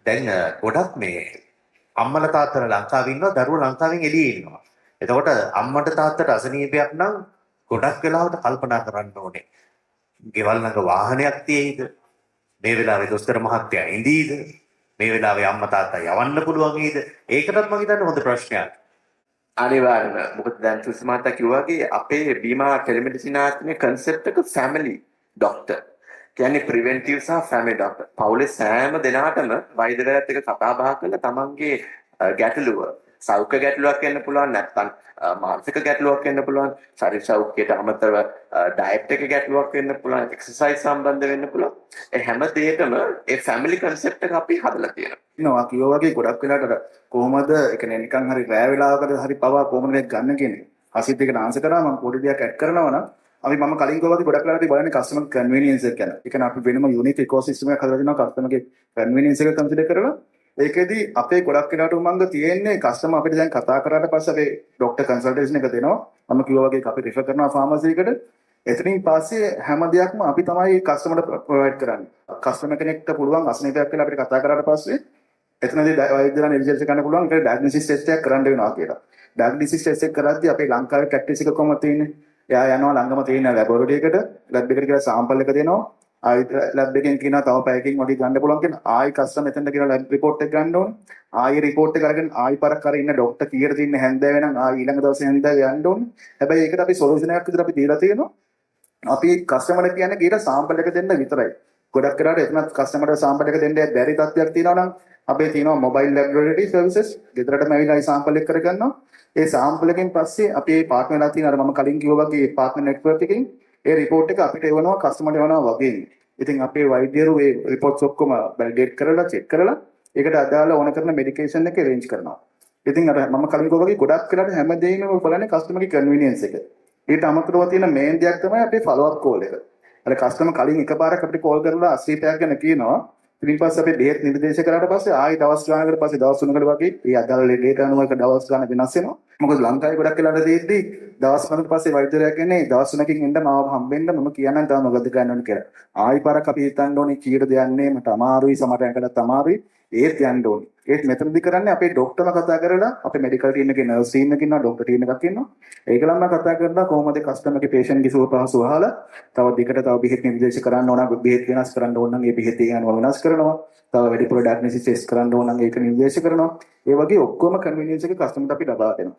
දැන් ගොඩක් මේ අම්මලා තාත්තලා ලංකාවේ ඉන්නවා, දරුවෝ ලංකාවෙන් එළියේ ඉන්නවා. එතකොට අම්මට තාත්තට අසනීපයක් නම් ගොඩක් වෙලාවට කල්පනා කරන්න ඕනේ. ගෙවල් ළඟ වාහනයක් තියෙයිද? මේ වෙලාවේ දොස්තර මහත්තයා ඉඳීද? මේ වෙලාවේ අම්මා තාත්තා යවන්න පුළුවන් වේද? ඒකටත් මම හිතන්නේ හොඳ ප්‍රශ්නයක්. අනිවාර්යයෙන්ම. මොකද දැන් තුෂි මහත්තයා කිව්වා වගේ අපේ බීමා ටෙලිමෙඩිසින් ආයතනයේ කන්සෙප්ට් එක ෆැමිලි ඩොක්ටර්. කියන්නේ ප්‍රිවෙන්ටිව් සහ ෆැමිලි ඩොක්ටර්. පවුලේ සෑම දෙනාටම වෛද්‍යවරයාත් එක්ක කතා බහ කරලා තමන්ගේ ගැටලුව, සෞඛ්‍ය ගැටලුවක් වෙන්න පුළුවන්, නැත්නම් මානසික ගැටලුවක් වෙන්න පුළුවන්, ශරීර සෞඛ්‍යයට අමතරව ඩයට් එක ගැටලුවක් වෙන්න පුළුවන්, එක්සර්සයිස් සම්බන්ධ වෙන්න පුළුවන්. ඒ හැම දෙයකම ඒ ෆැමිලි කන්සෙප්ට් එක අපි හදලා තියෙනවා. ඉන්නවා කිව්වා වගේ ගොඩක් වෙලාවට අර කොහොමද, ඒ කියන්නේ නිකන් හරි රෑ වෙලාවකට හරි පවා කොහොමද මේක ගන්න කියන එක. හසිත් එකට ආන්සර් කරා. මම පොඩි දෙයක් ඇඩ් කරනවා නම්, අපි මම කලින් කිව්වා වගේ ගොඩක් වෙලාවට අපි බලන්නේ කස්ටමර් කන්වීනියන්ස් එක ගැන. ඒ කියන්නේ අපි වෙනම යුනික් ඉකෝසිස්ටම් එකක් හදලා දෙනවා කස්ටමර්ගේ කන්වීනියන්ස් එක කන්සිඩර් කරලා. ඒකෙදි අපේ ගොඩක් වෙලාවට උමංග තියෙන්නේ කස්ටමර් අපිට දැන් කතා කරාට පස්සේ අපේ ඩොක්ටර් කන්සල්ටේෂන් එක දෙනවා. මම කිව්වා වගේ අපි රිෆර් කරනවා ෆාමසි එකට. එතනින් පස්සේ හැම දෙයක්ම අපි තමයි කස්ටමර්ට ප්‍රොවයිඩ් කරන්නේ. කස්ටමර් කෙනෙක්ට පුළුවන් අසනීපයක් කියලා අපිට කතා කරාට පස්සේ එතනදී වෛද්‍යවරයා නිර්දේශ කරන්න පුළුවන් ඒකට ඩයග්නොසිස් ටෙස්ට් එකක් කරන්න වෙනවා කියලා. ඩයග්නොසිස් ටෙස්ට් එක කරද්දී අපේ ලංකාවේ ප්‍රැක්ටිස් එක කොහොමද තියෙන්නේ? එයා යනවා ළඟම තියෙන ලැබොරටරි එකට, ලැබ් එකට කියලා සාම්පල් එක දෙනවා. ආයි ලැබ් එකෙන් කියනවා තව පැයකින් වගේ ගන්න පුළුවන් කියලා. ආයි කස්ටමර් එතනට කියලා ලැබ් රිපෝට් එක ගන්න ඕනේ. ආයි රිපෝට් එක අරගෙන ආයි පාරක් අර ඉන්න ඩොක්ටර් කීයට තියෙන හැන්දෑවේ නම් ආයි ඊළඟ දවසේ හැන්දෑවේ යන්න ඕනේ. හැබැයි ඒකට අපි සොලියුෂන් එකක් විතර අපි දීලා තියෙනවා. අපි කස්ටමර්ට කියන්නේ ගිහලා සාම්පල් එක දෙන්න විතරයි. ගොඩක් වෙලාවට එතනත් කස්ටමර්ට සාම්පල් එක දෙන්න බැරි තත්ත්වයක් තියෙනවා නම් අපේ තියෙනවා මොබයිල් ලැබොරටරි සර්විසස්. ගෙදරටම ඇවිල්ලා ඒ සාම්පල් එක කරගන්නවා. ඒ සාම්පල් එකෙන් පස්සේ අපි ඒ පාර්ට්නර් වෙලා තියෙන අර මම කලින් කිව්වා වගේ ඒ පාර්ට්නර් නෙට්වර්ක් එකෙන් ඒ රිපෝට් එක අපිට එවනවා, කස්ටමර්ට එවනවා වගේ. ඉතින් අපේ වෛද්‍යවරු ඒ රිපෝට්ස් ඔක්කොම වැලිඩේට් කරලා, චෙක් කරලා, ඒකට අදාළ ඕන කරන මෙඩිකේෂන් එක ඇරේන්ජ් කරනවා. ඉතින් අර මම කලින් කිව්වා වගේ ගොඩක් වෙලාවට හැමදේම බලන්නේ කස්ටමර්ගේ කන්වීනියන්ස් එක. ඊට අමතරව තියෙන මේන් දෙයක් තමයි අපේ ෆලෝ අප් කෝල් එක. අර කස්ටමර් කලින් එකපාරක් අපිට කෝල් කරලා අසනීපයක් ගැන කියනවා. ඊට පස්සේ අපි බෙහෙත් නිර්දේශ කරාට පස්සේ ආයි දවස් ගානකට පස්සේ, දවස් 3කට වගේ, ඒ අදාළ ලෙඩේට අනුව එක දවස් ගාන වෙනස් වෙනවා. මොකද ලංකාවේ ගොඩක් වෙලාවට තියෙද්දි දවස් 3කට පස්සේ වෛද්‍යවරයා කියන්නේ දවස් 3කින් එන්න, මාව හම්බෙන්න, මම කියන්නම් තව මොකද ගන්න ඕනේ කියලා. ආයි පාරක් අපි හිතන්න ඕනේ කීයටද යන්නේ, මට අමාරුයි, සමහර ඇඟටත් අමාරුයි, ඒත් යන්න ඕනේ. ඒත් මෙතනදි කරන්නේ අපේ ඩොක්ටර්ම කතා කරලා, අපේ මෙඩිකල් ටීම් එකේ නර්ස් ටීම් එකක් ඉන්නවා, ඩොක්ටර් ටීම් එකක් ඉන්නවා. ඒගොල්ලන්ම කතා කරලා කොහොමද කස්ටමර්ගේ පේෂන්ට්ගේ සුව පහසු අහලා තව දිගට තව බෙහෙත් නිර්දේශ කරන්න ඕන, බෙහෙත් වෙනස් කරන්න ඕන නම් ඒ බෙහෙත් ඒ අනුව වෙනස් කරනවා. තව වැඩිපුර ඩයග්නොසිස් ටෙස්ට් කරන්න ඕන නම් ඒක නිර්දේශ කරනවා. ඒ වගේ ඔක්කොම කන්වීනියන්ස් එක කස්ටමර්ට අපි ලබා දෙනවා.